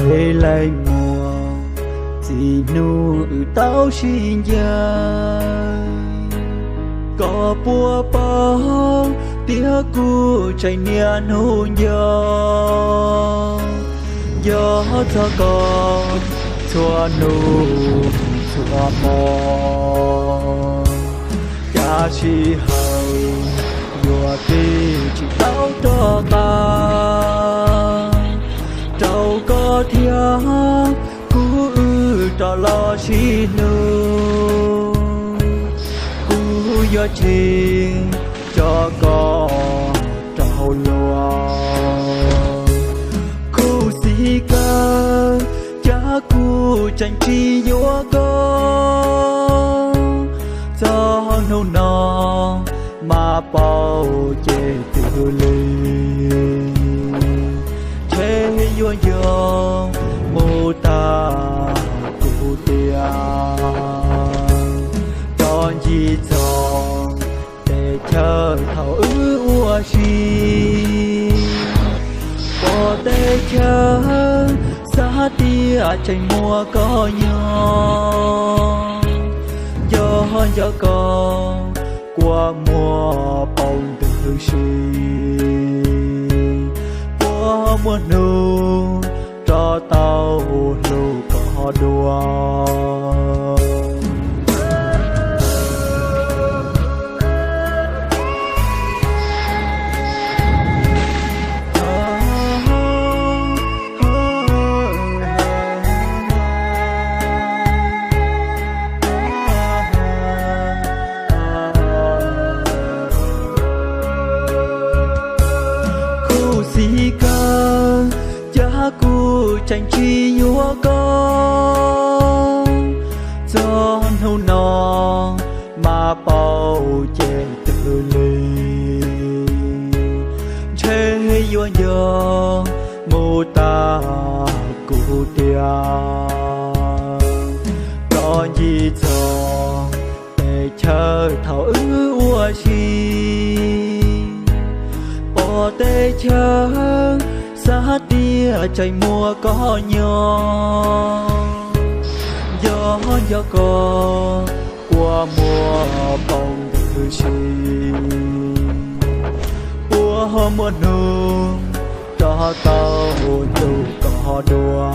Leej muam, txij hnub wb tau sib ncaim, koj puas paub tias kuv tseem niaj hnub nco, nco txog koj txhua hnub txhua hmo. Cas sij hawm yuam kev tsis tau rov qab rau koj thiab kuv wb rov los sib hlub. Kuv yuav tseg tso koj rau hauv luag. Khuv xim kawg, cas kuv tseem tsis yuav koj. Txog hnub no mas paub ces twg li, ntshe yuav nco mus tag kuv tiag. Rov ncig txog tej chaw thaum wb ua si, pom tej chaw xav tias tseem muaj koj nyob. Nco nco koj kua muag paus ntws si, puas muaj hnub rov tau hlub koj dua. Khuv xim kawg, cas kuv tseem tsis yuav koj. Txog hnub no mas paub ces twg li, ntshe yuav nco mus tag kuv tiag. Rov ncig txog tej chaw thaum wb ua si, pom tej chaw xav tias tseem muaj koj nyob. Nco nco koj kua muag paus ntws si, puas muaj hnub rov tau hlub koj dua.